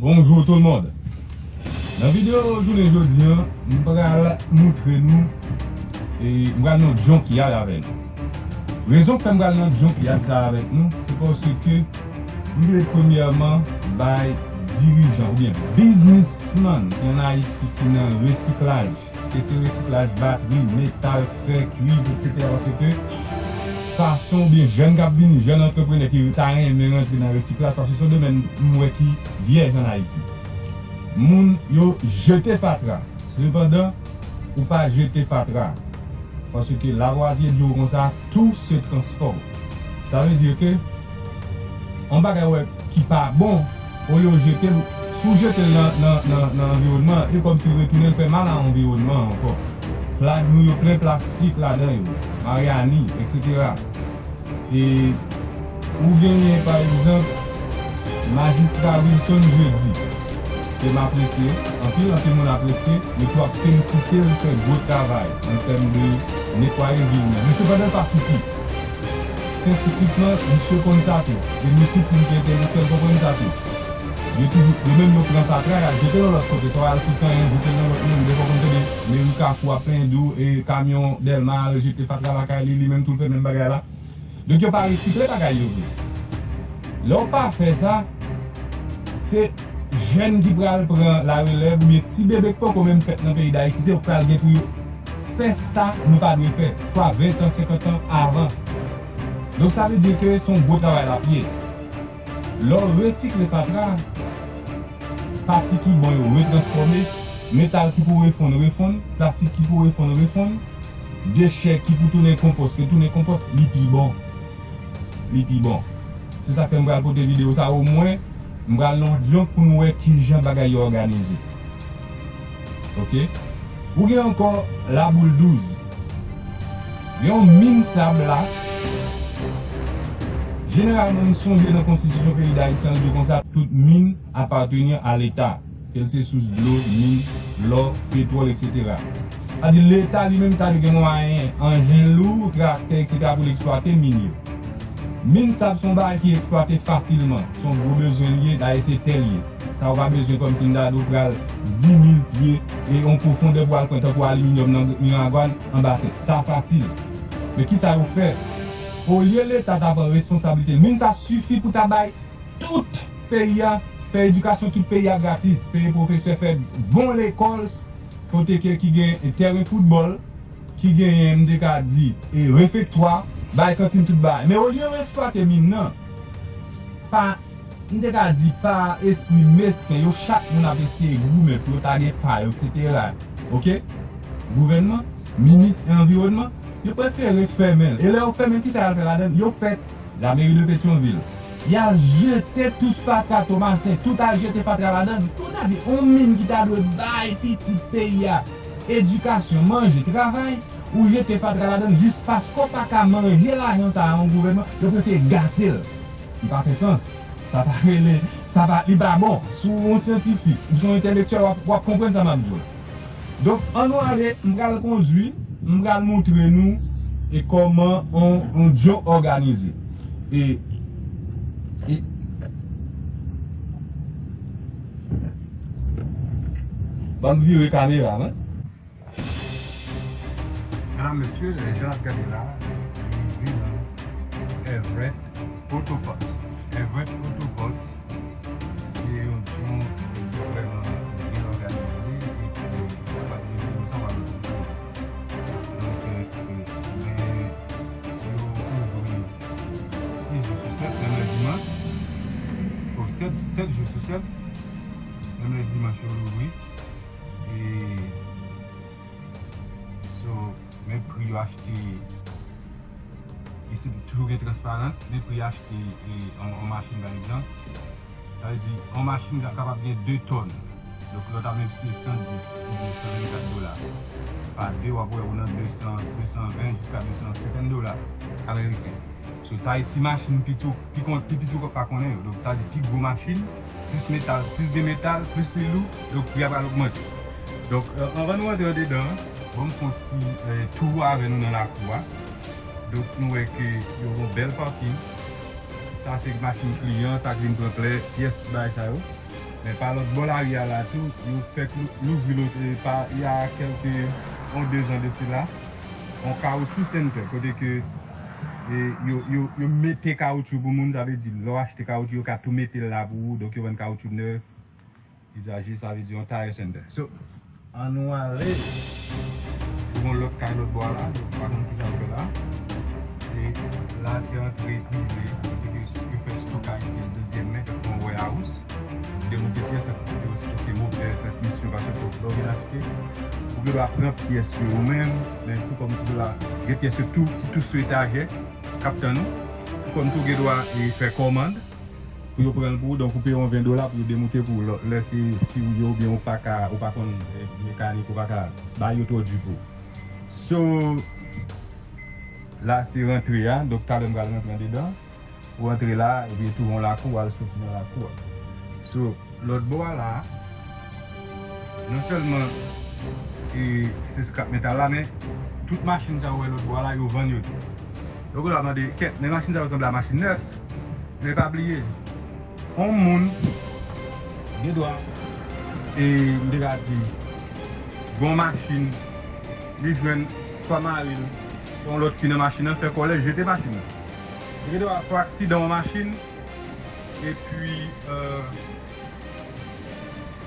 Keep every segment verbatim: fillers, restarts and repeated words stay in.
Bonjou tout moun. Nan videyo jounen jodi a, m pral moutre nou, e m pral nan junkyard avè nou. Rezon k fè m pral nan junkyard sa avèk nou, se paske m vle premyèman bay dirijan oubyen biznismann ki ann Ayiti ki nan resiklaj, ke se resiklaj batri, metal, fè, kwiv, etsetera. Paske fason oubyen jèn k ap vini, jèn antreprenè ki ta renmen rantre nan resiklaj, paske se yon domèn m wè ki vyèj ann Ayiti. Moun yo jete fatra. Sepandan, ou pa jete fatra. Paske Lavoisier di w konsa, tout se transforme. Sa vle di ke yon bagay wè ki pa bon, olye w jete l, si w jete l nan, nan, nan, nan anviwònman an, e kòmsi l retounen l fè mal a anviwònman an ankò. Plaj nou yo plen plastik ladan yo, maryani, etsetera. E ou genyen, pa egzanp, Majistra Wilson Jeudi, ke m apresye anpil, anpil moun apresye, yo tou ap felisite l fè gwo travay an tèm de netwaye vil nou. Men sepandan, l pa sifi. Syantifikman, misye konn sa tou. E nou tout moun ki entèlektyèl konprann sa tou. Yo toujou, yo menm yo pran fatra, y ap jete l yon lòt kote, swa al sou Kanyen, jete l nan lòt moun, defwa w konn tande meri Kafou ap plenyen di w, e kamyon Dèlma al jete fatra lakay li, li menm tou l fè menm bagay la. Donk yo pa resikle bagay yo vre. Lè w pa fè sa, se jèn ki pral pran larelèv oubyen ti bebe k poko menm fèt nan peyi Dayiti, se yo k pral gen pou yo fè sa nou ta dwe fè, swa ven tan, senkant tan avan. Donk sa vle di ke se yon gwo travay l ap ye. Lè w resikle fatra, pati ki bon yo retransfòme, metal ki pou refonn, refonn, plastik ki pou refonn, refonn, dechè ki pou tounen konpòs, retounen konpòs, li pi bon. Li pi bon. Se sa k fè m pral pote videyo sa, omwen, m pral nan yon djank pou nou wè kijan bagay yo òganize. Oke? Ou gen ankò Laboul douz. Gen yon min sab la. Jeneralman, m sonje nan konstitisyon peyi Dayiti an, li di konsa, tout min appartenir à l'État, ke l se sous dlo, min, lò, petwòl, etsetera. Sa di Leta li menm ta dwe gen mwayen, anjen lou, traktè, etsetera pou l eksplwate min yo. Min sab se yon bagay ki eksplwate fasilman, se yon gwo bezwen li ye, dayè se tè li ye. Sa ou pa bezwen kòmsi m ta di w pral di mil pye e yon pwofondè pou al pran tankou aliminyòm nan Miragwàn anba tè. Sa fasil. Men kisa yo fè? Olye Leta ta pran responsablite l, min sa sifi pou ta bay tout peyi a, fè edikasyon tout peyi a gratis, peye pwofesè, fè bon lekòl, kote ke ki gen tèren foutbòl, ki genyen, m te ka di, e refektwa, bay kantin tout bagay. Men olye yo eksplwate min nan, pa, m te ka di, pa espri mesken, yo chak moun ap eseye goumen pou yo ta gen pa yo, etsetera. Oke? Gouvènman, minis e anviwònman, yo prefere fèmen l. E lè yo fèmen l, kisa y al fè ladan l? Yo fè Lameri de Petyonvil. Y al jete tout fatra Tomasen, tout al jete fatra ladan l. Kounye a, yon min ki ta dwe bay pitit peyi a edikasyon, manje, travay, ou jete fatra ladan l jis paske w pa ka manje lajan sa a yon gouvènman, yo prefere gate l. Li pa fè sans. Sa pa rele, sa pa, li pa bon. Si w yon syantifik, ou se yon entèlektyèl, w ap, w ap konprann sa m ap di w la. Donk, ann nou ale, m pral kondui, m pral moutre nou e kòman on, on djo òganize. E, e, ban m vire kamera, wi. Medam, mesye, jan n ap gade la, nou rive nan Everett Autopart. Everett Autopart, se yon djo ki vrèman byen òganize e ki, paske gen moun sa w ap di. Donk, e, e, men yo ouvri sis jou sou sèt, menm lè dimanch. O, sèt, sèt jou sou sèt, menm lè dimanch yo louvri. E, so, men pri yo achte, e se toujou gen transparans, men pri achte, e, yon, yon machin, pa egzanp. Sa vle di, yon machin ka, kapab gen de tòn. Donk, lè w ta mete san dis oubyen san vennkat dola pa de, w ap wè ou nan de san, de san ven jiska de san senkant dola ameriken. So, sa e ti machin piti, pi kon-, pi piti w pa konnen yo. Donk, sa vle di pi gwo machin, plis metal, plis gen metal, plis li lou, donk pri a pral ogmante. Donk, e, anvan nou rantre andedan, ban m fè yon ti, e, tou avè nou nan lakou a. Donk, nou wè ke yo gen yon bèl pakin. Sa se machin kliyan, sa k vin pran plè, pyès, tout bagay sa yo. Men pa lòt bò lari a la tou, yo fèk lou-, louvri lòt, e, pa, il y a quelques, yon de zan de sila, yon caoutchouc center, kote ke, e, yo, yo, yo mete caoutchouc pou moun, sa vle di, lè w achte caoutchouc, yo ka tou mete l la pou ou, donk yo vann caoutchouc nèf, izaje, sa vle di yon tire center. So, ann nou ale pou yon lòt kay lòt bò a la, donk pa konn kisa yo fè la. E la, se antre prive, kote ke yo fè stokaj pyès dezyèm men, tankou yon warehouse. Demoute pyès, tankou kote yo stoke motè, transmisyon, paske lè w vin achte, ou gen dwa pran pyès yo ou menm, men tou kòm tou la, gen pyès yo tou, ki tou sou etajè, k ap tann ou. Tou kòm tou gen dwa, e, fè kòmand pou yo pran l pou ou, donk ou peye yon ven dola pou yo demoute pou ou. Lè, lè se fi w ye oubyen ou pa ka, ou pa konn, e, mekanik, ou pa ka ba yo twò di pou ou. So, la se rantre a, donk talè m pral rantre andedan. Ou rantre la, epi tou yon lakou, w al soti nan lakou a. So, lòt bò a la, non sèlman, e, se scrap metal la, men tout machin sa yo wè lòt bò a la, yo vann yo tou. Donk, ou va mande, kèt, men machin sa yo sanble a machin nèf. Men pa bliye, yon moun gen dwa, e, m te ka di, gon machin, li jwenn swa mari l, yon lòt fi nan machin nan, fè kòlè, jete machin nan. Li gen dwa fè aksidan yon machin, epi, e,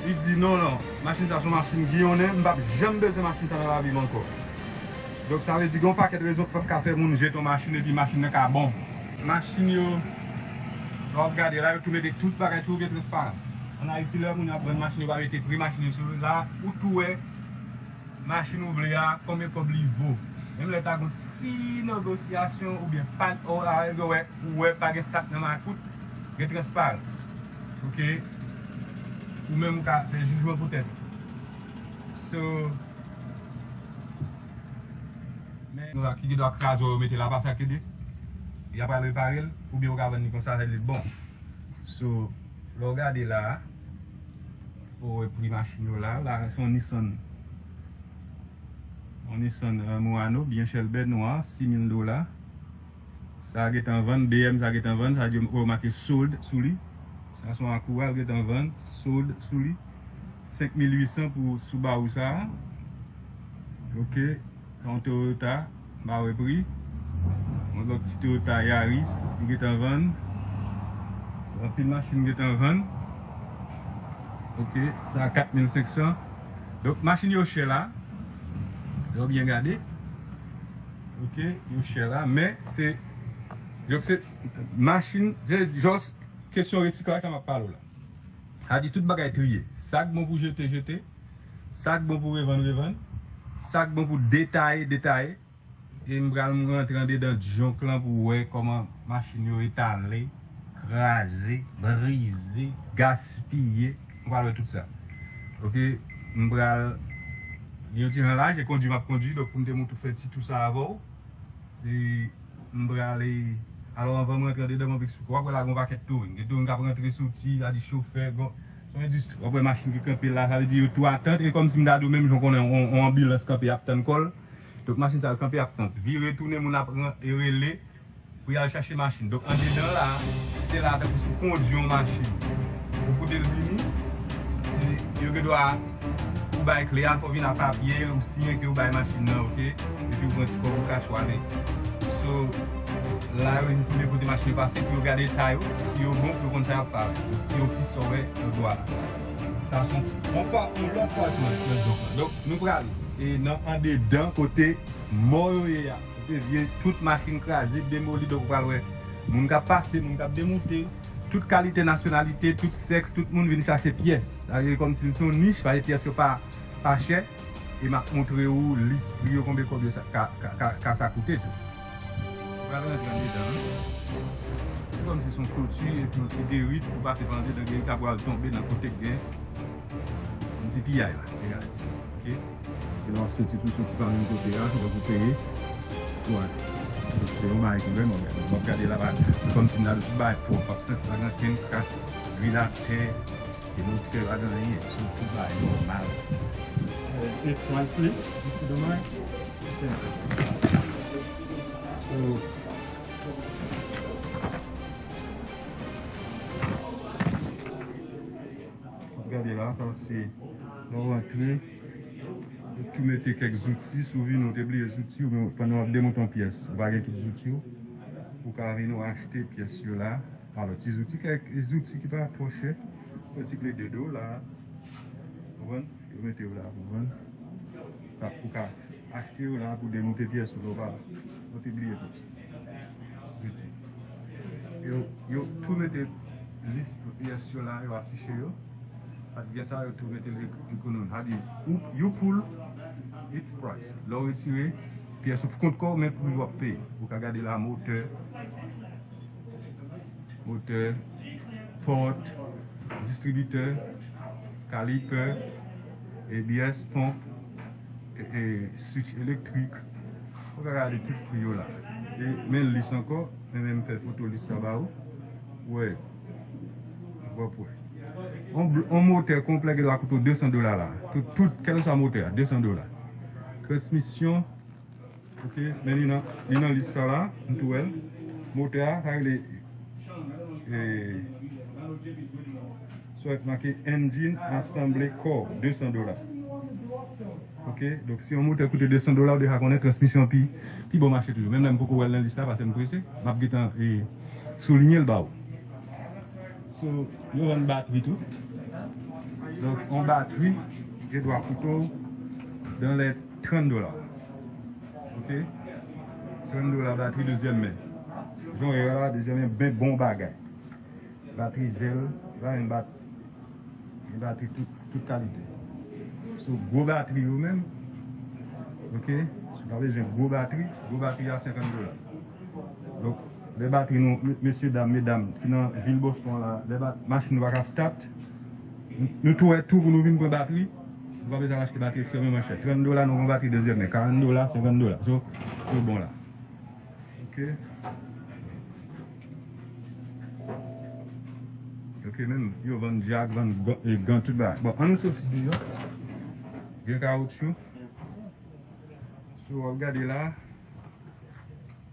li di, "Non, non, machin sa se yon machin giyonnen, m p ap janm bezwen machin sa nan lavi m ankò." Donk, sa vle di, gen yon pakèt rezon k fè, ka fè moun jete yon machin epi machin nan ka bon. Machin yo, lè w ap gade la, yo tou mete tout bagay, tou gen transparans. Ann Ayiti, lè moun yo ap vann machin, yo pa mete pri machin yo sou la, ou tou wè machin ou vle a, konbyen kòb li vo. Menm lè ta gon ti negosyasyon oubyen pa, ou, a, yo wè, ou wè pa gen sak nan makout, gen transparans. Oke? Ou menm ou ka fè jijman pou tèt ou. So, men, nou la, ki gen dwa kraze yo mete la, pa sa ki di. Y ap al repare l, oubyen ou ka vann li konsa, sa li bon. So, lè w gade la, fò w wè pri machin yo la. La, se yon Nissan. Yon Nissan, e, Murano, byen chèlbè, nwa, sis mil dola. Sa a gentan vann, B M sa a gentan vann, sa vle di, ou wè make sold sou li. Sa se yon Acura, l gentan vann, sold sou li. Senk mil uit san pou Subaru sa a. Oke. Yon Toyota, m pa wè pri. Yon lòt ti Toyota Yaris, li gentan vann. Anpil machin gentan vann. Oke, sa a kat mil senk san. Donk, machin yo chè la. Lè w byen gade. Oke, yo chè la. Men, se, donk, se machin, se just kesyon resiklaj la m ap pale w la. Sa di tout bagay triye. Sa k bon pou jete, jete. Sa k bon pou revann, revann. Sa k bon pou detaye, detaye. E m pral rantre andedan junk lan pou wè kòman machin yo etale, kraze, brize, gaspiye. M pral wè tout sa. Oke, m pral gen yon ti jan laj, e kondwi m ap kondwi, donk pou m te montre w fè ti tou sa avè w. E m prale. Alò, anvan m rantre andedan, m ap eksplike. W ap wè la gen yon pakèt touring. Gen touring k ap rantre, soti, sa di chofè, gon, se yon endistri. W ap wè machin ki kanpe la, sa vle di yo tou atant, e kòmsi m ta di w menm jan w konnen yon, yon anbilans kanpe ap tann kò l. Donk, machin sa yo kanpe ap tann. Vire tounen, moun ap ran-, e rele pou y al chache machin. Donk, andedan la, se la tankou si w kondwi yon machin. Ou kote l vini, e yo gen dwa ou bay kle a, fò w vin ak papye l, ou siyen ke ou bay machin nan, oke? Epi ou pran ti kòb ou kach w ale. So, la yo vin premye kote machin yo pase pou yo gade eta yo, si yo bon, pou yo konn sa y ap fè avè yo. Ti ofis sa w wè nan bò a la. Sa se yon, yon pa, yon lòt pati nan, nan junk lan. Donk, nou prale, e nan andedan kote mò yo ye a. Kote vye tout machin kraze, demoli, donk ou pral wè moun k ap pase, moun k ap demoute, tout kalite nasyonalite, tout sèks, tout moun vin chache pyès. Sa vle di kòmsi se yon nich, paske pyès yo pa, pa chè. E m ap montre w lis pri yo, konbyen kòb yo sa, ka, ka, ka, ka sa koute tou. Ou pral rantre andedan, an. Se kòmsi se yon kloti epi yon ti gerit, ou pase pa andedan gerit la pou al tonbe nan kote k gen yon ti piyay la, te ka di. Oke? E lè w ap soti tou, soti pa menm kote a, donk ou peye. Ou wè. Se yon bagay ki vrèman bèl. W ap gade la, pa, se kòmsi m ta di tout bagay pwòp, w ap santi pa gen ankenn kras lwil atè, e motè pa gen anyen. So, tout bagay nòmal. Uh, eight price list, if you don't mind. Okay. So, Alright. Gade la, sa se lè w rantre, ou tou mete kèk zouti. Si w vini, ou te bliye zouti w, men pandan w ap demonte yon pyès, ou pa gen tout zouti w, ou ka vin ou achte pyès yo la. Alò, ti zouti, kèk zouti ki pa twò chè, yon ti kle de dola, ou konprann? Yo mete yo la, ou konprann? Ou ka achte yo la pou demonte pyès ou lè w pa, ou te bliye tout zouti. Yo, yo tou mete lis pyès yo la, yo afiche yo. Sa ki gen sa, yo tou mete l ek-, ekonomi. Sa di, ou, you pull its price. Lè w retire pyès ou pou kont kò w, men pri w ap peye. Ou ka gade la, motè, motè, pòt, distribitè, kalipè, A B S, ponp, e, e, switch elektrik. Ou ka gade tout pri yo la. E men lis ankò, men menm fè foto lis sa ba ou. Wè. W ap wè. On bl-, on motè konplè gen dwa koute w de san dola la. Tout, tout, kèlkeswa motè a, de san dola. Transmisyon, ok, men li nan, li nan lis sa la, m tou wè l. Motè a, sa rele, e, sa w ap make engine assembly core, de san dola. Ok, donk si yon motè koute de san dola, ou deja konnen transmisyon pi, pi bon mache toujou. Menm lè m poko wè l nan lis la, paske m prese, m ap gentan, e, soulinye l ba ou. So, yo vann batri tou. Donk, yon batri, gen dwa koute w dans les trente dola. Ok? Trant dola batri dezyèm men. Jan w wè la, dezyèm men, ben bon bagay. Batri jèl, pa menm bat-, gen batri tout, tout kalite. So, gwo batri yo menm, ok, si w ta bezwen gwo batri, gwo batri a senkant dola. Donk, lè batri nou, me-, mesye dam, medam, ki nan vil Boston la, lè bat-, machin nou pa ka start, n-, nou tou wè tou pou nou vin pran batri, nou pa bezwen al achte batri ekstrèmeman chè. Trant dola, nou pran batri dezyèm men, karant dola, senkant dola. So, yo bon la. Ok. Ok, menm yo vann djak, vann gan, e, gan, tout bagay. Bon, ann nou soti deyò. Gen kawotchou. So, w ap gade la.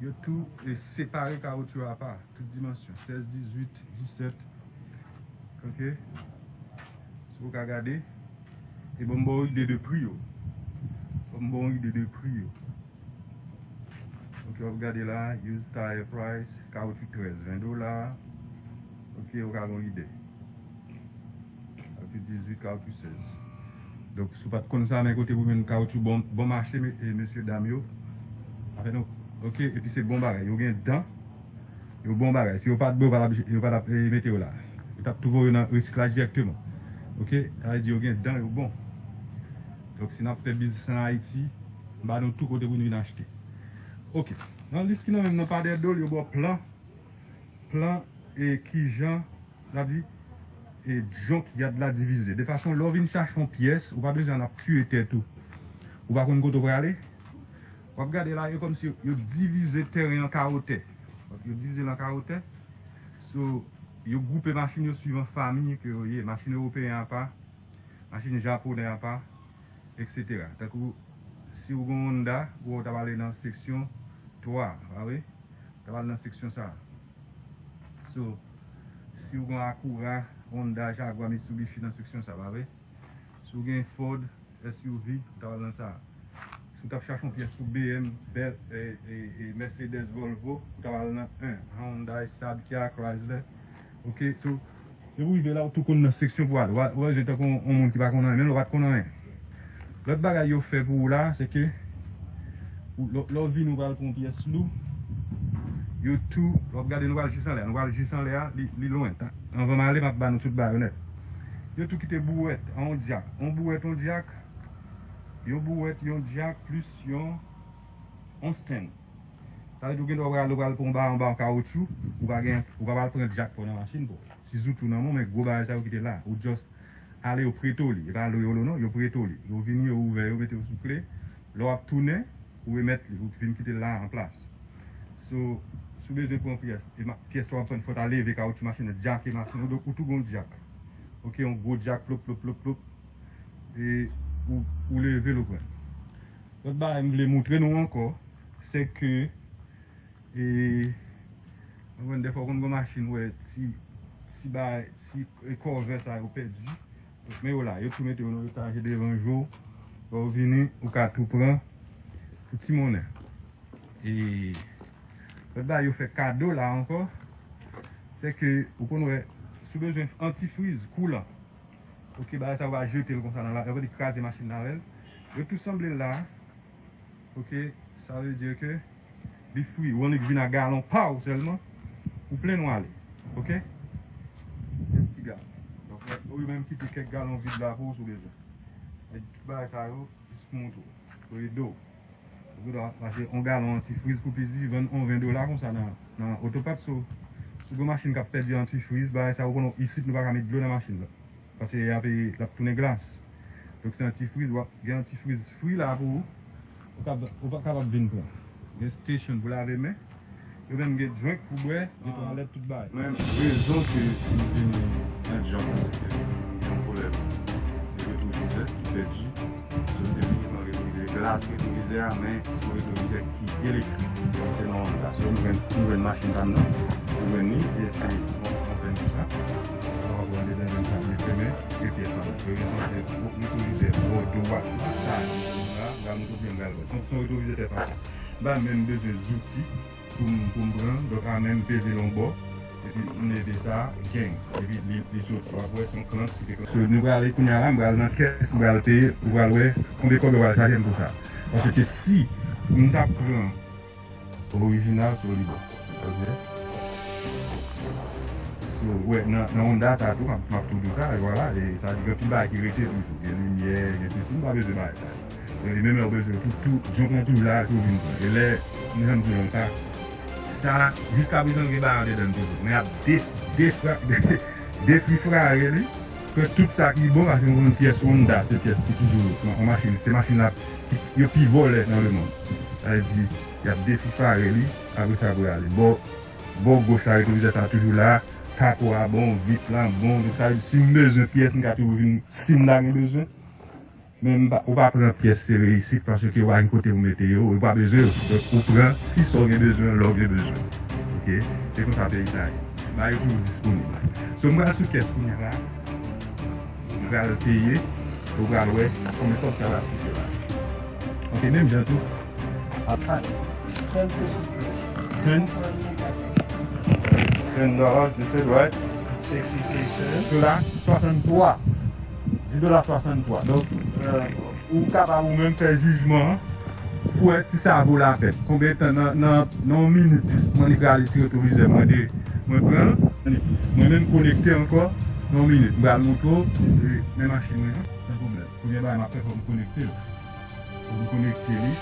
Yo tou, e, separe kawotchou apa, tout dimansyon, sèz, dizuit, disèt. Ok? So, w ka gade. E bon, m ba w ide de pri yo. Bon, m ba w ide de pri yo. Ok, w ap gade la, used tire price, kawotchou trèz, ven dola. Ok, w ka gen yon ide. Kawotchou dizuit, kawotchou sèz. Donk, si w pa t konn sa, men kote pou jwenn kawotchou bon, bon mache, me-, e, mesye dam yo. Afè nou, ok, epi se bon bagay. Yo gen dan, yo bon bagay. Si yo pa t bon, yo pa t ap, yo pa t ap, e, mete yo la. Yo t ap tou voye yo nan resiklaj dirèkteman. Ok, sa vle di yo gen dan, yo bon. Donk, si n ap fè biznis ann Ayiti, m ba nou tou kote pou nou vin achte. Ok, nan lis ki nan men m nan, pa dèyè do l, yo ba w plan, plan, e kijan, sa di, e junkyard la divize. De fason, lè w vin chache yon pyès, ou pa bezwen al ap tiye tèt ou. Ou pa konn kote w prale. W ap gade la, e kòmsi yo, yo divize tèren an kawo tè. Yo divize l an kawo tè. So, yo gwoupe machin yo swivan fanmi ke yo ye. Machin ewopeyen apa, machin japonè apa, etsetera. Tankou, si w gen yon Honda, ou wè w ta prale nan seksyon twa, pa vre? Ou ta prale nan seksyon sa a. So, si w gen Acura, Honda, Jaguar, Mitsubishi nan seksyon sa a, pa vre? Si w gen Ford, S U V, ou ta prale nan sa a. Si w t ap chache yon pyès pou B M, Bel-, e, e, e, Mercedes, Volvo, ou ta prale nan en. Hyundai, Saab, Kia, Chrysler. Ok, so, depi w rive la, ou tou konn nan seksyon pou w ale. W a, w a jwe tankou yon, yon moun ki pa konn anyen, menm lè w pa t konn anyen. Lòt bagay yo fè pou ou la, se ke, ou, lè, lè w vini, ou pral pran yon pyès lou, yo tou, w ap gade, nou pral jis anlè a, nou pral jis anlè a, li, li lwen, ta. Anvan m ale, m ap ba nou tout bagay yo nèt. Yo tou kite bouwèt, yon djak, yon bouwèt, yon djak, yon djak, plis yon, yon stand. Sa vle di ou gen dwa pral, ou pral pran yon ba, yon ba, yon kawotchou, ou pa gen, ou pa pral pran djak pou nan machin pou. Ti zouti w nan men w, men gwo bagay sa yo kite la. Ou just ale, yo prete w li. E pa lwe w li non, yo prete w li. Yo vini, yo ouvè, yo mete w sou kle. Lè w ap tounen, ou remèt li, ou vin kite l la an plas. So, si w bezwen pran pyès, e ma-, pyès w ap pran, fò w ta leve kawotchou machin nan, djake machin nan, ou tou gen yon djak. Ok, yon gwo djak, plop, plop, plop, plop. E ou, ou leve l, ou pran. Lòt bagay m vle montre nou ankò, se ke, e, ou konprann, dèfwa w konn gen machin, wè, ti, ti bagay, ti, e, kòvè sa yo pèdi. Men yo la, yo tou mete yo nan etaje devan je w. Lè w vini, ou ka tou pran pou ti monnen. E lòt bagay yo fè kado la ankò, se ke ou konn wè, si w bezwen antifriz, koulan, oke, bagay sa yo pa jete l konsa nan la, yo pa di kraze machin nan avè l. Yo tou sanble la, oke, sa vle di ke li fri, ou annik vin a galon pa w sèlman, ou plen ou ale, oke? Yon ti galon. Donk, ou menm kite kèk galon vid la pou ou si w bezwen. E tout bagay sa yo, jis pou montre w, pou ede w. Ou gen dwa pase yon galon antifriz pou plis piti vann yon ven dola konsa nan, nan otopat. So, si w gen machin k ap pèdi antifriz, bagay sa yo konnen isit nou pa ka met dlo nan machin la. Paske y ap, l ap tounen glas. Donk se antifriz, w ap gen antifriz fri la pou ou. Ou kab-, ou pa kapab vin pran. Gen station pou lave men. Yo menm gen drink pou bwè, gen twalèt, tout bagay. Men rezon ke m vini nan Djanm la, se ke m gen yon pwoblèm de retwovizè ki pèdi. So, m te vini pran retwovizè, glas retwovizè a, men se yon retwovizè ki elektrik. Se nan Honda. So, m jwenn, m jwenn machin pa m nan. M jwenn li, e se yon, yon venn konsa. Ou kapab wè dedan venn sa, li fèmen, e pyès pa la. Yo gen se retwovizè bò dwat la, sa a, la, m pral montre w, m pral wè. Se yon, se yon retwovizè trè fasil. M pa menm bezwen zouti pou m, pou m pran, donk a menm peze l yon bò, epi m leve sa, gang, epi li, li soti. W ap wè se yon klant ki te klant. So, nou prale kounye a la, m pral nan kès, m pral peye, ou pral wè konbyen kòb yo pral chaje m pou sa. Paske si m t ap pran orijinal, so li bon. Ok? So, wè, nan, nan Honda sa tou, m ap, m ap tou di w sa, e vwala, e sa di gen anpil bagay ki rete toujou. Gen limyè, gen sesi, m pa bezwen bagay sa yo. E menm lè w bezwen tou, tou, junk lan toujou la, tou vin pran. E lè, m janm di w sa, sa, jiskaprezan gen bagay andedan l toujou. Men y ap de-, defra-, defrifrare li, pran tout sa ki bon, paske nou konn pyès Honda, se pyès ki toujou nan yon machin, se machin la ki, yo pi vòlè nan lemonn. Sa vle di, y ap defrifrare li, apre sa pou y ale. Bò, bò goch la, retwovizè sa toujou la, kapo a bon, vit la bon, tout sa vle di, si m bezwen pyès, m ka toujou vin, si m ta gen bezwen. Men m pa, ou pa pran pyès sere isit paske w pa gen kote pou mete yo, ou pa bezwen yo. Donk, ou pran ti sa w gen bezwen, lè w gen bezwen. Ok? Se konsa peyi sa ye. Bagay yo toujou disponib. So, m pral sou kès kounye a la. M pral peye. Ou pral wè konbyen kòb sa va koute la. Ok, menm jan tou. Apa. Ten. Ten dollars, you said, right? Sixty-three cents. Dola swasanntwa. Dis dola swasanntwa. Donk, ou kapab ou menm fè jijman an pou wè si sa vo lapèn. Konbyen tan nan, nan, nan yon minit, mwen li prale ti retwovizè mwen de, mwen pran l, mwen menm konekte ankò, nan yon minit, m pral montre w, e, men machin mwen an, san pwoblèm. Premye bagay m ap fè, fò m konekte l. Fò m konekte li,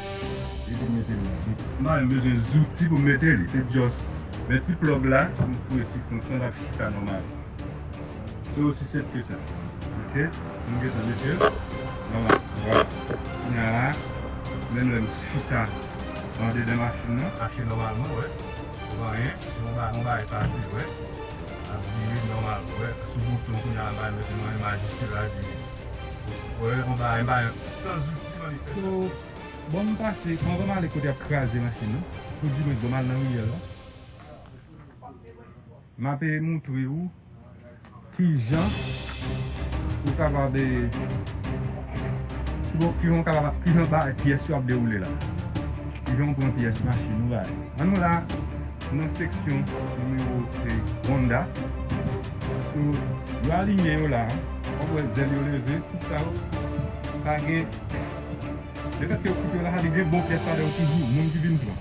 epi m mete l la. M pa menm bezwen zouti pou m mete li, se just, men ti plug la, m foure ti konekte l ap chita nòmal. Se osi senp ke sa. Ok? Nou gentan mete l. Nòmal. Vwala. Kounye a la, menm lè m chita andedan machin nan, mache nòmalman, wè. Ou pa anyen. Yon ba-, yon bagay pase, wè. Ap vire nòmalman, wè. Sou bouton kounye a la, m pa bezwen mwen majistil la, vire. Wè, yon bagay, yon bagay san zouti, manifestasyon. So, bon, m pase, anvan m ale kote y ap kraze machin nan, pou di mwen, bon, m al nan riyèl la. M ape moutre ou kijan ou kapab, eh, kijan, kijan ou kapab, kijan ba pyès yo ap dewoule la. Kijan ou pran pyès machin ou bay. Ann nou la nan seksyon nimewo, eh, Honda. So, yo alinye yo la, w ap wè zèl yo leve, tout sa yo. Pa gen, lefètke yo kite yo la, sa vle di gen bon pyès ladan yo toujou, moun ki vin pran.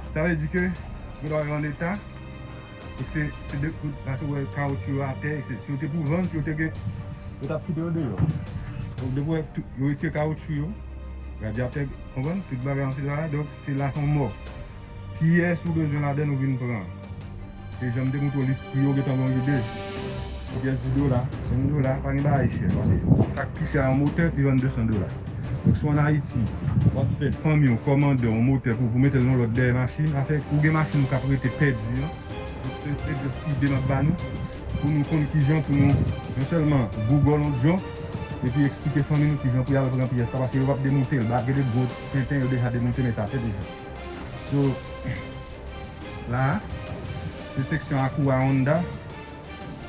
Sa vle di ke yo dwe an eta. Donk se, se de, paske w wè kawotchou yo atè, se, si yo te pou vann, si yo te gen, yo t ap kite yo deyò. Donk depi w wè tout, yo retire kawotchou yo, radyatè, konprann, tout bagay antre la, donk se la se yon mò. Kiyès ou bezwen ladan nou vin pran. E jan m te montre w, lespri yo gentan gen yon ide. Ti pyès di dola, senk dola, pa gen bagay chè, paske sa k pi chè a yon motè, li vann de san dola. Donk si w ann Ayiti, w ap fè fanmi w kòmande yon motè pou, pou mete l nan lòt dèyè machin, afè ou gen machin ou k ap rete pèdi an. Donk se te just ide m ap ba nou, pou nou konn kijan pou nou non sèlman Google yon djon, epi eksplike fanmi nou kijan pou y al pran pyès la, paske yo p ap demonte l, ba gen de gwo tenten yo deja demonte men t atè deja. So, la, se seksyon Acura Honda.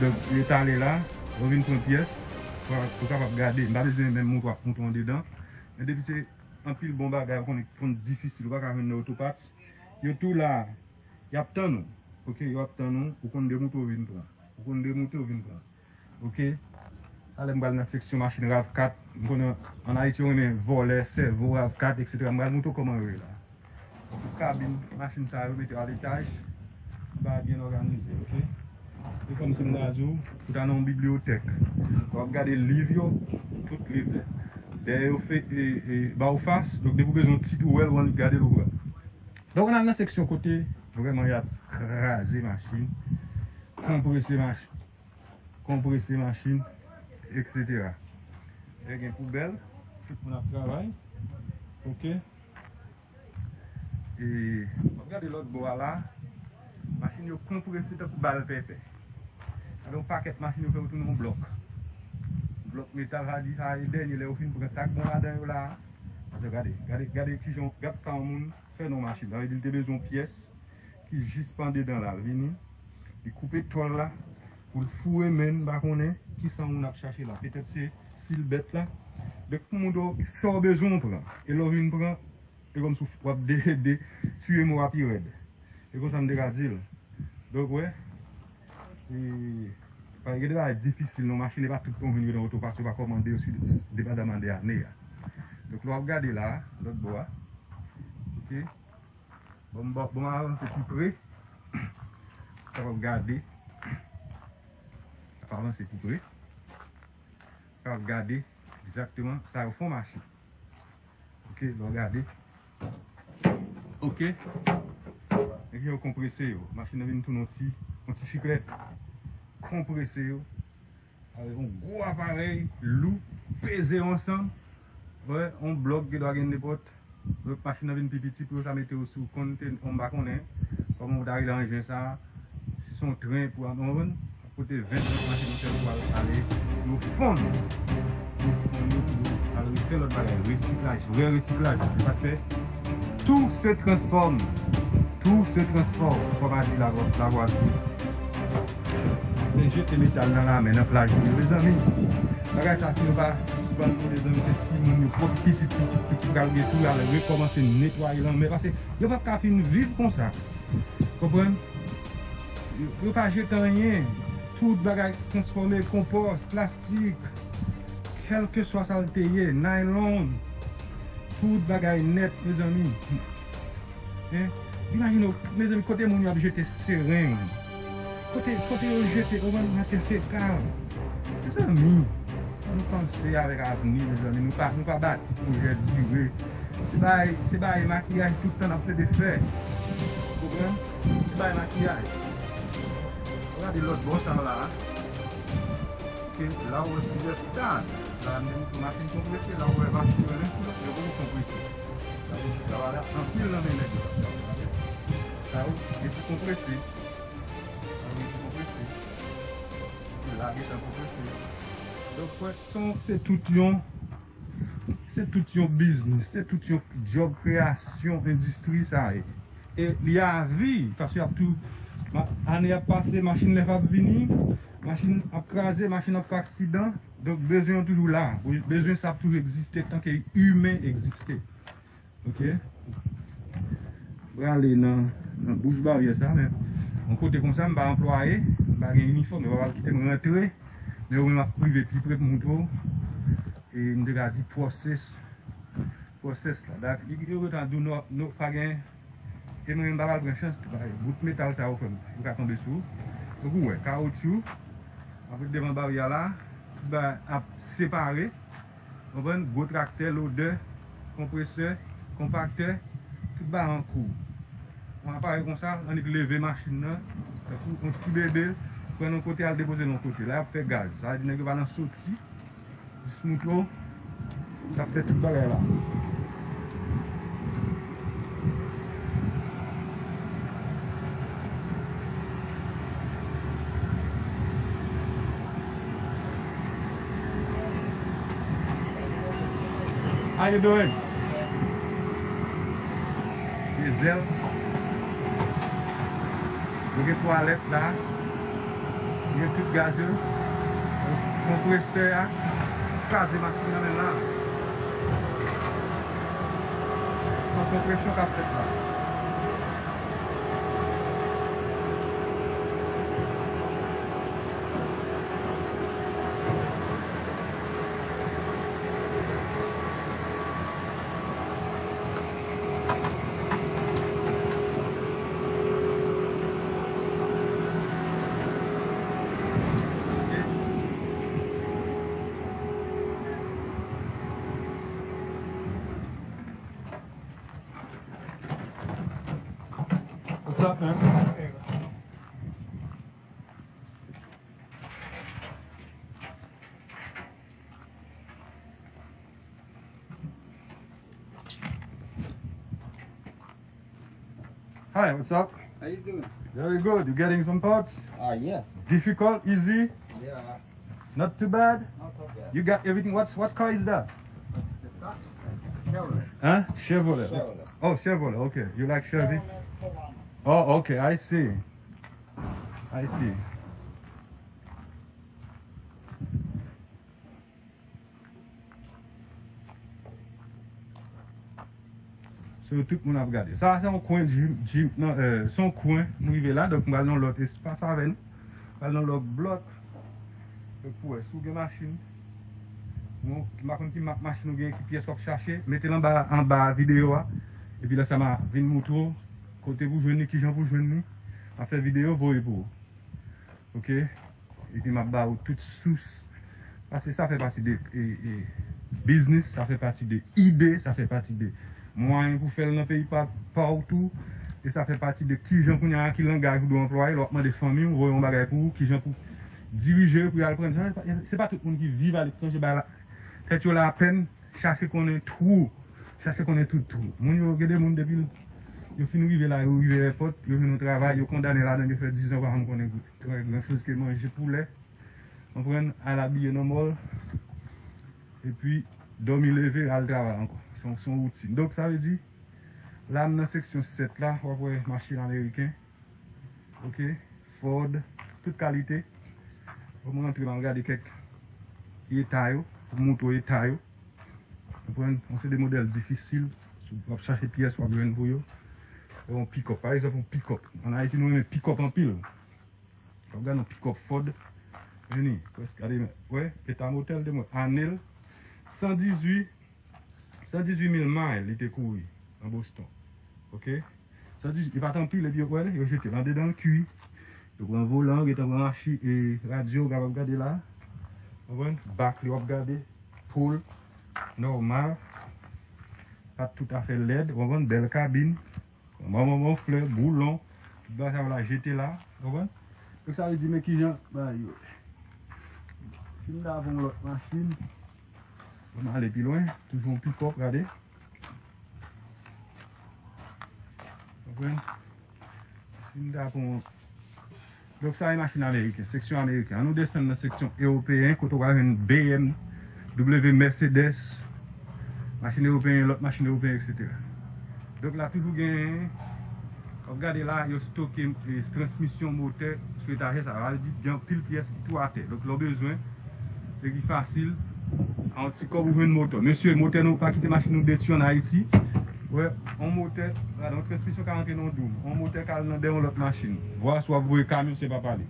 Donk, yo t ale la, yo vin pran pyès. Ou kapab gade, m pa bezwen menm montre w ap montre w andedan. Men depi se anpil bon bagay, ou konnen konn difisil, ou pa ka jwenn nan Autoparts. Yo tou la, y ap tann ou. Oke, yo ap tann ou, ou konn demoute ou vin pran. Ou konn demoute ou vin pran. Oke. Talè m pral nan seksyon machin rav kat. M konnen ann Ayiti yo renmen vòlè, sèvo, rav kat, etsetera. M pral montre w kòman yo ye la. Tout kabin machin sa yo mete a letaj. Bagay byen òganize, oke? E kòm si m ta di w, ou ta nan yon bibliyotèk. W ap gade liv yo, tout liv. Dèyè yo fè, e, e, ba w fas, donk depi w bezwen yon tit ou wè l, ou annik gade l ou pran. Donk, ann al nan seksyon kote vrèman y ap kraze machin, konprese machin, konprese machin, etsetera. E gen poubèl, tout moun ap travay. Oke. E, w ap gade lòt bò a la, machin yo konprese tankou bal pèpè. Gade yon pakèt machin yo fè yo tounen yon blòk. Blòk metal, sa di sa e dènye lè yo fin pran sa k bon ladan yo la. Paske gade, gade, gade kijan, gad sa yon moun fè nan yon machin. Sa vle di li te bezwen yon pyès ki jis pa andedan la. L vini, li koupe tòl la, pou l foure men, m pa konnen kisa yon moun ap chache la. Petèt se silbèt la. Donk, pou moun sa w bezwen w pran. E lè w vin pran, e kòmsi w ap de, de, tire mo a pi rèd. E konsa m te ka di l. Donk, wè. E, pa gen de bagay difisil nan machin, e pa tout tan w jwenn yo nan Autoparts, yo pa kòmande yo, si, depandaman de ane a. Donk, lè w ap gade la, lòt bò a. Oke. Bon, m ba, bon, m avanse pi pre. Kapab gade. Ap avanse pi pre. Kapab gade egzakteman sa yo fè yon machin. Oke, lè w gade. Oke. Epi yo konprese yo. Machin nan vin tounen yon ti, yon ti siklèt. Konprese yo. Avèk yon gwo aparèy, lou, peze yo ansanm. Wè, yon blòk gen dwa gen nenpòt. Donk, machin nan vin pi piti pou yo sa mete yo sou kontè, m pa konnen kòman yo ta rele anjen sa. Si se yon tren pou al, w konprann? Kote ven, trant machin yo fè pou al ale, yo fonn. Yo fonn yo pou yo al refè lòt bagay. Resiklaj, vrè resiklaj. Yo pa t fè. Tout se transfòm. Tout se transfòm. Kòm a di lavwa, lavwa di. Men jete metal nan lamè, nan plaj yo, mezanmi. Bagay sa, si nou pa sispann nou, mezanmi, se timoun yo, pwòp pitit, pitit, pitit, pral gen tou, al rekòmanse netwaye lanmè. Paske yo p ap ka fin viv konsa. Konprann? Yo, yo pa jete anyen. Tout bagay transfòme, konpòs, plastik, kèlkeswa sa l te ye, naylon, tout bagay nèt, mezanmi. Hein? Imajine w, mezanmi, kote moun yo ap jete sereng. Kote, kote yo jete, konprann, matyè fekal. Mezanmi, ann panse avèk avni, mezanmi. Nou pa, nou pa bati pwojè dire. Se bagay, se bagay makiyaj tout tan n ap plede fè. Konprann? Se bagay makiyaj. Gade lòt bò sa la. Ke la ou wè plizyè stad. La menm tou machin konprese, la ou wè machin yo len sou lòt, yo poko konprese. Sa vle di travay la anpil nan men nèg yo k ap travay. Sa yo gen pou konprese. Sa yo gen pou konprese. Yo lage tan konprese. Donk, wè, se yon, se tout yon, se tout yon biznis, se tout yon djòb kreyasyon endistri sa ye. E li avi, paske y ap tou, ma-, ane ap pase, machin nèf ap vini, machin ap kraze, machin ap fè aksidan. Donk, bezwen an toujou la. Bezwen sa ap toujou egziste, tanke imen egziste. Oke? Prale nan, nan bouch baryè sa, men yon kote konsa, m pa anplwaye, m pa gen inifòm, yo pa pral kite m rantre, men yo menm ap rive pi pre pou montre w. E m te ka di pwosès, pwosès la. Dat, yo gentan di w nou, nou pa gen, e mwen menm m pa pral pran chans, bout metal sa yo fè m, yo ka tonbe sou ou. Donk ou wè, kawotchou, ap ret devan baryè la, tout bagay ap separe. Konprann? Gwo traktè, lodè, konpresè, konpaktè, tout bagay an kou. Yon aparèy konsa, annik leve machin nan, tankou yon ti bebe, pran nan yon kote, al depoze l yon kote. La, y ap fè gaz. Sa vle di nèg yo pa nan soti, jis mouto, y ap fè tout bagay la. How you doing? Diesel. Nou gen twalèt la. Nou gen tout gaz yo. Konpresè a. Kraze machin nan menm la. Se yon konpresyon k ap fèt la. What's up, man? Hi, what's up? How you doing? Very good. You getting some parts? Ah, yes. Difficult, easy? Yeah. Not too bad? Not too bad. You got everything? What, what car is that? It's not Chevrolet. Huh? Chevrolet. Chevrolet. Oh, Chevrolet. Okay. You like Chevy? Chevrolet Solana. Oh, okay. I see. I see. So, tout moun ap gade. Sa a se yon kwen gym, gym, non, euh, se yon kwen nou rive la, donk m pral nan lòt espas avè nou. M pral nan lòt blòk. Donk pou wè, si w gen machin, bon, m pa konn ki mak machin ou gen, ki pyès w ap chache, mete l anba, anba videyo a. Epi lè sa m a vin moutre w kote pou jwenn li, kijan pou jwenn li. M ap fè videyo, voye pou ou. Ok? Epi m ap ba ou tout sous. Paske sa fè pati de, e, e, biznis, sa fè pati de ide, sa fè pati de mwayen pou fè l nan peyi pa, pa w tou. E sa fè pati de kijan kounye a, ki langaj ou dwe anplwaye lè w ap mande fanmi w voye yon bagay pou ou, kijan pou dirije yo pou y al pran. Se pa, se pa tout moun ki viv aletranje bay la, tèt yo lapèn, chache konnen twou, chache konnen tout twou. Moun yo, gen de moun depi yo fin rive la, yo rive èpòt, yo jwenn yon travay, yo kondane ladan l, yo fè diz an pa janm konnen trè gran choz ke manje poulè, konprann, al abiye nan mòl, epi dòmi leve, al travay ankò. Se yon, se yon woutin. Donk, sa vle di, la, m nan seksyon sèt la, w ap wè machin ameriken. Ok? Ford, tout kalite. Bon, mwen rantre, m al gade kèk eta yo, pou m moutre w eta yo. Konprann? Yon seri de modèl difisil. Si w ap chache pyès, w ap jwenn pou yo. Yon pikòp, pa egzanp, yon pikòp. Ann Ayiti, nou renmen pikòp anpil. W ap gade yon pikòp Ford. Vini, prèske, gade, wè, eta motè l de mwen. Ane l, san dizuit, san dizuit mil mile li te kouri nan Boston. Ok? San dizuit, li pa t anpil, epi yo kwè, yo jete l andedan, l kui. Yo pran volan, yo gentan pran machi, e radyo, w kapab gade la. Konprann? Bak li w ap gade, pou l nòmal. Pa t toutafè lèd, w konprann? Bèl kabin. Manman, manman, flè, boulon, tout bagay sa yo la, jete la, w konprann? Donk, sa vle di, men kijan bagay yo ye. Si m ta pran yon lòt machin, pou m ale pi lwen, toujou yon pikòp, gade. W konprann? Si m ta pran Donk, sa e machin ameriken, seksyon ameriken. Ann nou desann nan seksyon ewopeyen, kote w ka jwenn B M W, Mercedes, machin ewopeyen, lòt machin ewopeyen, etsetera. Donk, la toujou gen, w ap gade la, yo stoke, e, transmisyon motè sou etajè sa. Sa vle di, gen anpil pyès ki tou atè. Donk, lè w bezwen, e ki fasil, a yon ti kòb ou jwenn motè. Mesye, motè nou, pa kite machin nou detwi ann Ayiti. Wè, yon motè, gade, yon transmisyon ka rantre nan yon doum. Yon motè ka al nan dèyè yon lòt machin. Vwa si w ap voye kamyon, se pa pale.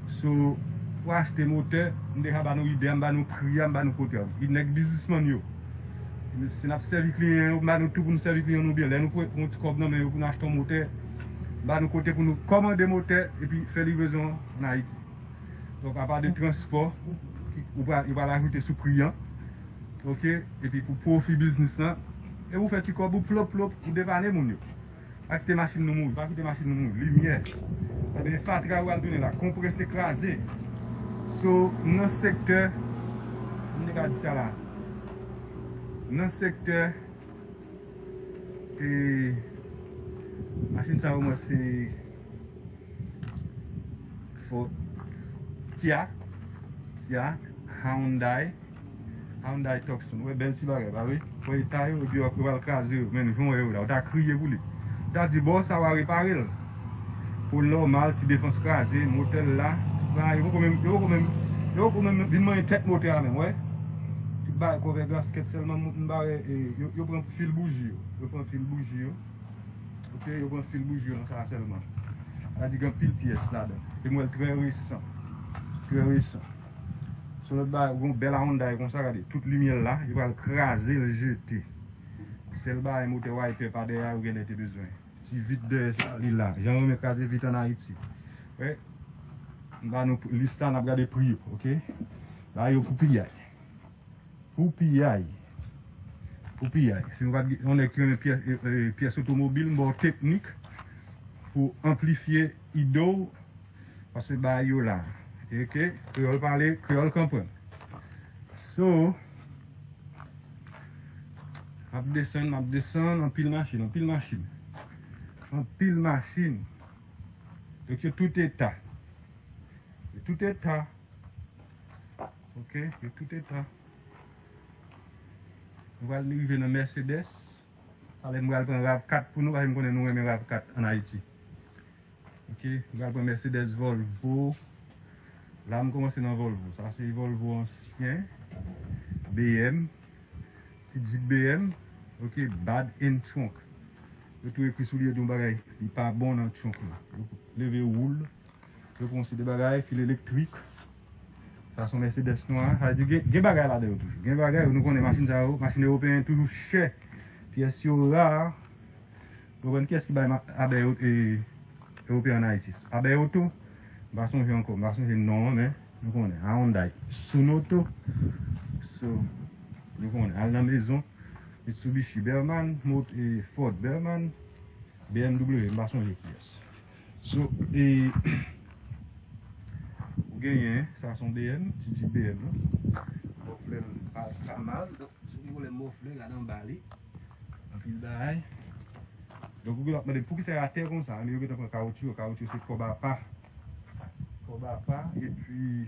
So, pou achte motè, m deja ba nou ide a, m ba nou pri a, m ba nou kote a. Nèg biznismann yo. Si n ap sèvi kliyan yo, m ba nou tou pou nou sèvi kliyan nou byen. Lè nou pran yon ti kòb nan men yo pou nou achte yon motè, m ba nou kote pou nou kòmande motè, epi fè livrezon an ann Ayiti. Donk, apa de transpò, ki, ou pral, yo pral ajoute sou pri an. Ok? Epi pou pwofi biznis lan, e ou fè ti kòb ou plop, plop, ou depanne moun yo. Pa kite machin nou mouri, pa kite machin nou mouri. Limyè. Gade fatra yo al tounen la, konprese kraze. So, nan sektè, m te ka di sa la. Nan sektè, e, machin sa yo, mwen, se Ford, Kia, Kia, Hyundai, Hyundai Tucson. Wè, bèl ti bagay, pa vre? Wè eta yo, epi w ap pral kraze yo. Men, jan w wè yo la, ou ta kriye pou li. Ou ta di, bò sa w a repare l. Pòl nòmal, ti defans kraze, motè l la. Ba, yo poko menm, yo poko menm, yo poko menm vin manyen tèt motè a menm, wè. Bay kòvè gaskèt sèlman, m, m ba wè, e, yo, yo pran fil bouji yo. Yo pran fil bouji yo. Ok, yo pran fil bouji yo nan sa a sèlman. Sa di gen anpil pyès ladan. E m wè l trè resan. Trè resan. Se lòt bagay, yon bèl Hyundai konsa, gade, tout limyè l la, yo pral kraze l jete. Sèl bagay, motè wiper pa dèyè a, yo genlè te bezwen. Ti vit dèyè sa, li la. Jan yo renmen kraze vit ann Ayiti. Wè. M ba nou lis la, n ap gade pri yo, ok? Ba yo pou piyay. Pou piyay. Pou piyay. Si nou pa t gen yon nèg ki renmen pyès, e, e, pyès otomobil, m ba w teknik pou anplifye ide w, paske bagay yo la. Ok? Kreyòl pale, kreyòl konprann. So, m ap desann, m ap desann, anpil machin, anpil machin. Anpil machin. Donk, yo tout eta. Yo tout eta. Ok, yo tout eta. Nou pral rive nan Mercedes. Talè m pral pran rav kat pou nou, paske m konnen nou renmen rav kat ann Ayiti. Ok, m pral pran Mercedes, Volvo. La, m kòmanse nan Volvo. Sa se Volvo ansyen. B M. Ti Jeep B M. Ok, bad in trunk. Yo tou ekri sou li, yo di yon bagay, li pa bon nan trunk la. Yo leve woul. Yo pran yon seri de bagay, fil elektrik. Sa se yon Mercedes nwa. Sa vle di gen, gen bagay ladan yo toujou. Gen bagay, nou konnen machin sa yo, machin ewopeyen toujou chè. Pyès yo ra. Ou konprann kiyès ki bay ma-, Abè yo, e, ewopeyen ann Ayiti? Abè Oto? M pa sonje ankò, m pa sonje non an, men nou konnen. Hyundai, Sunoto. So, nou konnen. Al nan mezon. Mitsubishi Berman, mot-, e, Ford Berman, B M W, m pa sonje kiyès. So, e, ou genyen, sa se yon B M, ti Jeep B M, non? Moflè l pa, pa mal. Donk, si w gen pwoblèm moflè, gade anba li. Anpil bagay. Donk, ou gen lòt mande, poukisa y atè konsa? Men yo gentan pran kawoutchou, kawoutchou se kòb apa. Kòb apa, epi,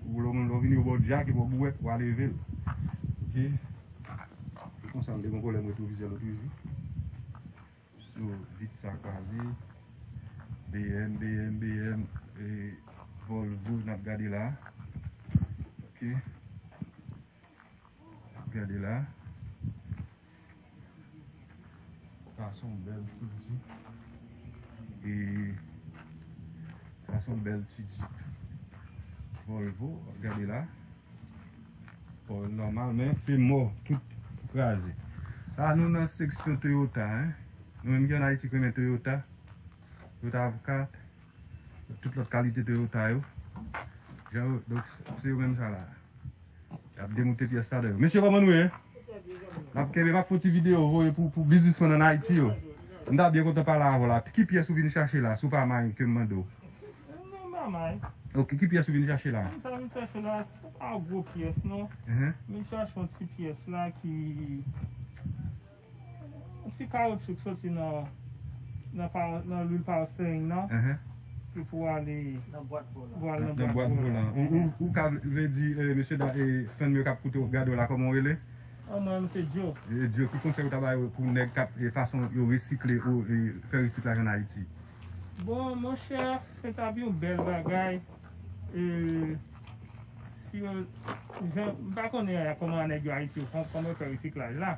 ou lè w, lè w vini, yo ba w djak, epi w bouwèt, w a leve l. Ok? Se konsa, m te gen pwoblèm retwovizè lòt jou. So, vit sa kraze. B M, B M, B M, e, Volvo, n ap gade la. Ok. N ap gade la. Sa se yon bèl ti Jeep. E sa se yon bèl ti Jeep Volvo. W ap gade la. Bon, nòmal, men se mò, tout kraze. La, nou nan seksyon Toyota, en. Nou menm ki ann Ayiti, ki renmen Toyota, Toyota Avcat, tout lòt kalite Toyota yo. Jan yo, donk, se, se yo menm sa la. Y ap demonte pyès ladan yo. Mesye, kòman nou ye? N ap kenbe, m ap fè yon ti videyo voye pou, pou biznismann ann Ayiti yo. M ta byen kontan pale avè w la. Ki pyès ou vin chache la, si w pa mind ke m mande w? Non, m pa mind. Ok, ki pyès ou vin chache la? Sa m vin chache la, se pa gwo pyès, non. Uhum. M vin chache yon ti pyès la ki, yon ti kawoutchou k soti nan, nan pa-, nan lwil power steering nan. Uhum. Ki pou ale, pou al nan bwat volan. Nan bwat volan. Ou, ou, ou ka vle di, eh, mesye da, eh, fanm yo k ap koute w, gade w la, kòman w rele? Ah, mwen, se Djo. Eh, Djo, ki konsèy ou ta ba yo pou nèg k ap, eh, fason yo resikle, ou, eh, fè resiklaj ann Ayiti? Bon, monchè, se t ap yon bèl bagay. E, si yo, jan, m pa konnen kòman nèg yo Ayiti yo, kòman, kòman yo fè resiklaj la.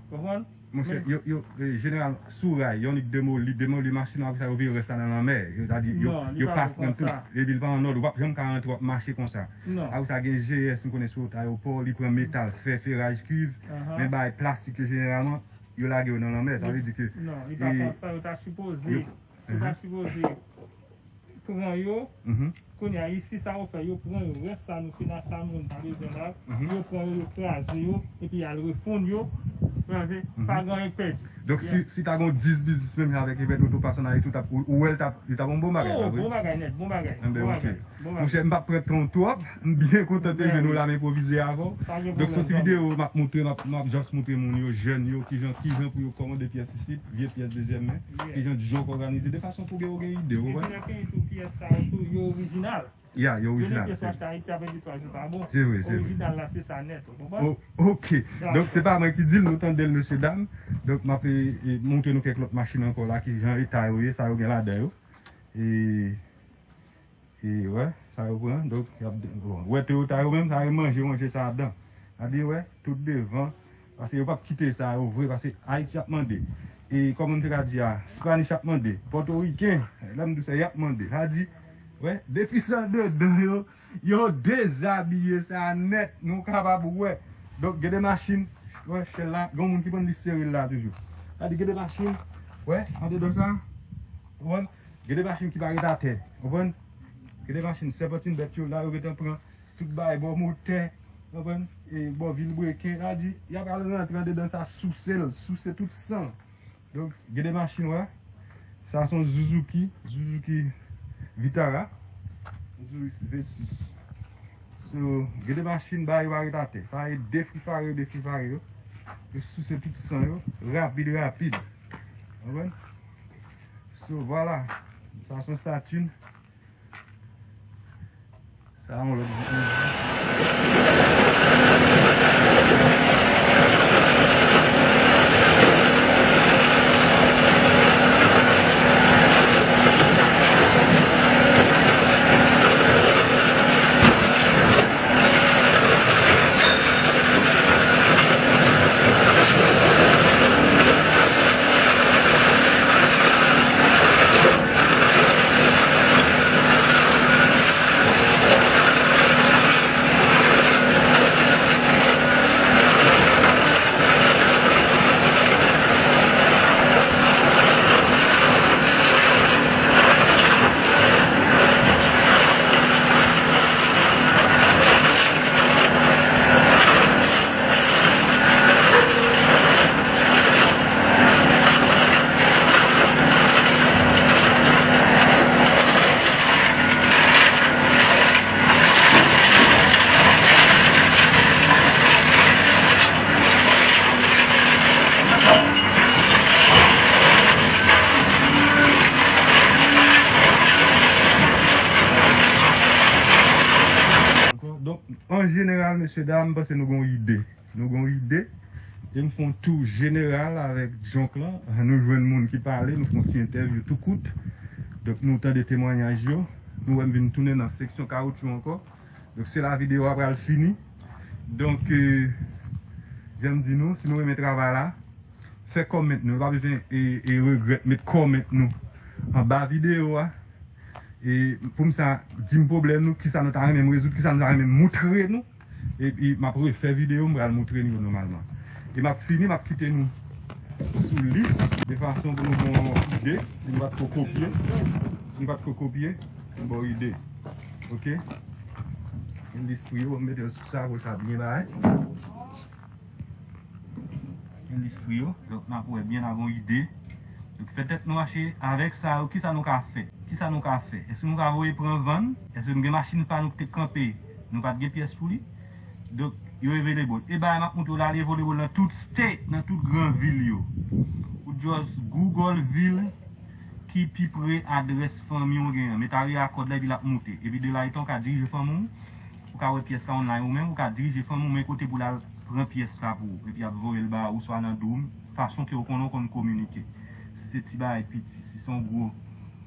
Konprann? Monchè, men yo, yo, e, jeneralman, sou ray, yon nèg demoli, demoli machin nan, apre sa, yo vire rès la nan lanmè. Yo ta di, yo, non, li yo pa pa pran tout. Epi l pa an òd, w ap janm ka rantre, w ap mache konsa. Non. Apre sa, gen G S, m konnen sou wout ayewopò, li pran metal, fè, feraj, kuiv, men bagay plastik yo, jeneralman, yo lage yo nan lanmè. Sa vle di ke, non, li pa konsa, yo ta sipoze, yo ta sipoze pran yo. Kounye a, isi, sa yo fè, yo pran yo. Rès sa, nou, se nan sa moun pa bezwen la. Yo pran yo, yo kraze yo, epi y al refonn yo. Kraze, pa gen anyen k pèdi. Donk, si, si ta gen dis biznis menm jan avèk Event Oto Pass ann Ayiti, ou t ap, ou, ou wè l t ap, li t ap yon bon bagay, pa vre? Bon bagay nèt, bon bagay. Enben, ok. Monchè, m p ap pran tan w twòp. M byen kontan te jwenn ou la, m enpwovize avè w. Donk, se yon ti videyo m ap montre, m ap, m ap just montre moun yo, jèn yo, kijan, kijan pou yo kòmande pyès isit, vye pyès dezyèm men, kijan Djo k òganize, de fason pou gen, yo gen ide, ou konprann? Epi lè ke tou pyès sa yo tou, yo orijinal. Ya, yo orijinal. Gen pyès w achte Ayiti, apre de twa jou pa bon. Se vre, se vre. Orijinal la, se sa nèt, ou konprann? O-, ok. Donk, se pa mwen ki di l, nou tande l, mesye dam. Donk, m ap, e, e, montre nou kèk lòt machin ankò la, kijan eta yo ye, sa yo gen ladan yo. E, E wè, sa yo pran. Donk, y ap, bon, wè Toyota yo menm, sa yo manje, yo manje sa adan. Gade, wè, tout devan. Paske yo p ap kite sa yo vre, paske Ayiti ap mande. E kòman m te ka di a, Spanish ap mande, Pòtoriken, lè m di sa, y ap mande. Sa di, wè, depi sa dedan yo, yo dezabiye sa nèt, nou kapab wè. Donk, gen de machin, wè, syèl la, gen moun ki pran li sere la toujou. Sa di, gen de machin, wè, andedan sa, w konprann? Gen de machin ki pa ret atè, w konprann? Gen de machin, sèpantin bèt yo la, yo gentan pran tout bagay bò motè, w konprann? E bò vilbreken, sa di, y ap al rantre andedan sa, souse l, souse tout san. Donk, gen de machin, wè. Sa se yon Suzuki, Suzuki Vitara. Suzuki V six. So, gen de machin, bagay yo pa ret atè. Sa e defrifare yo, defrifare yo. Yo souse tout san yo, rapid, rapid. Konprann? So, vwala. Sa se yon Saturn. Sa yon lòt videyo. Donk, an jeneral, mesye dam, m panse nou gon ide. Nou gon ide. E m fè yon tou jeneral avèk Djonk lan. Nou jwenn moun ki pale, nou fè yon ti entèvyou tou kout. Donk, nou tande temwayaj yo. Nou wè m vin tounen nan seksyon kawotchou ankò. Donk, se la videyo a pral fini. Donk, euh, jan m di nou, si nou renmen travay la, fè kòmant nou. Nou pa bezwen e, e regrèt, met kòmant nou anba videyo a. E pou m sa, di m pwoblèm nou, kisa nou ta renmen m rezoud, kisa nou ta renmen m moutre nou. Epi m ap refè videyo, m pral moutre nou yo nòmalman. E m ap fini, m ap kite nou sou lis, de fason pou nou gen yon ide. Si nou pa t ko kopye, si nou pa t ko kopye, m ba w ide. Oke? Yon lis pou yo, m mete l sou sa, pou sa byen bay. Yon lis pou yo. Donk, n ap wè byen, n a gon ide. Donk, petèt nou mache avèk sa yo, kisa nou ka fè? Kisa nou ka fè? Èske nou ka voye pran vann? Èske nou gen machin pa nou ki te kanpe? Nou pa t gen pyès pou li? Donk, yo available. E bagay m ap montre w la, li available nan tout state, nan tout gran vil yo. Ou just Google vil ki pi pre adrès fanmi w genyen. Met a reyakòd la, epi l ap moute. Epi de la, etan w ka dirije fanmi w, ou ka wè pyès la online ou menm, ou ka dirije fanmi w, men kote pou l al pran pyès la pou ou. Epi y ap voye l ba ou, swa nan Dwoom, fason ke w konnen w konn kominike. Si se ti bagay piti, si se yon gwo,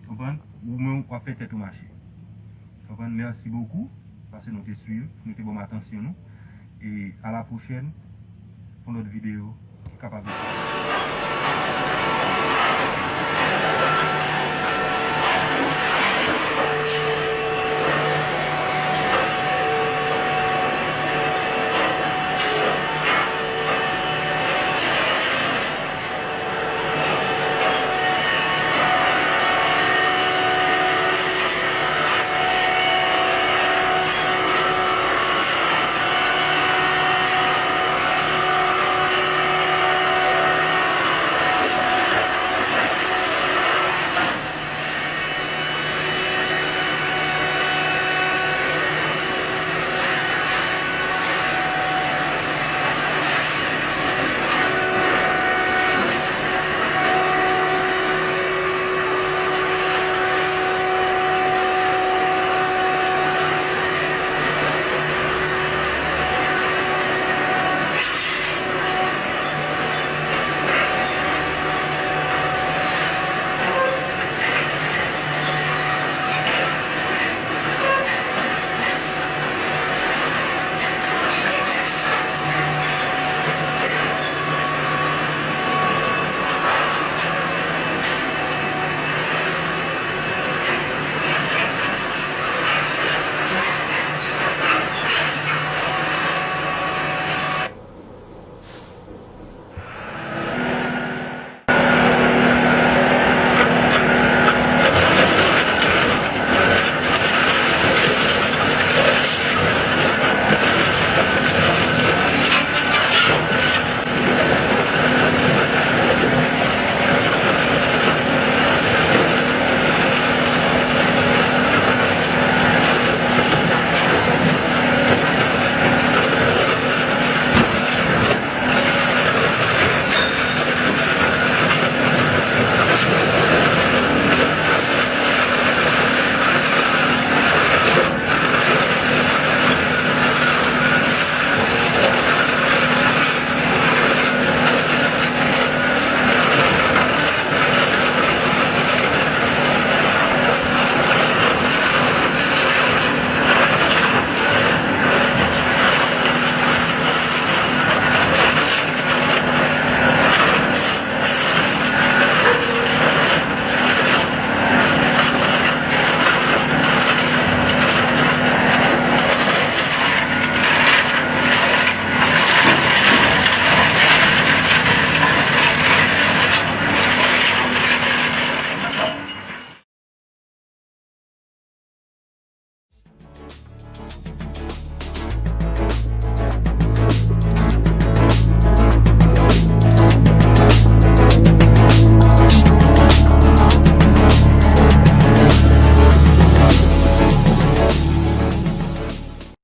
konprann? Ou menm, w ap fè tèt ou mache. Konprann? Mèsi bokou, paske nou te swiv, nou te ban m atansyon nou. E a la pwochèn, pou lòt videyo ki kapab.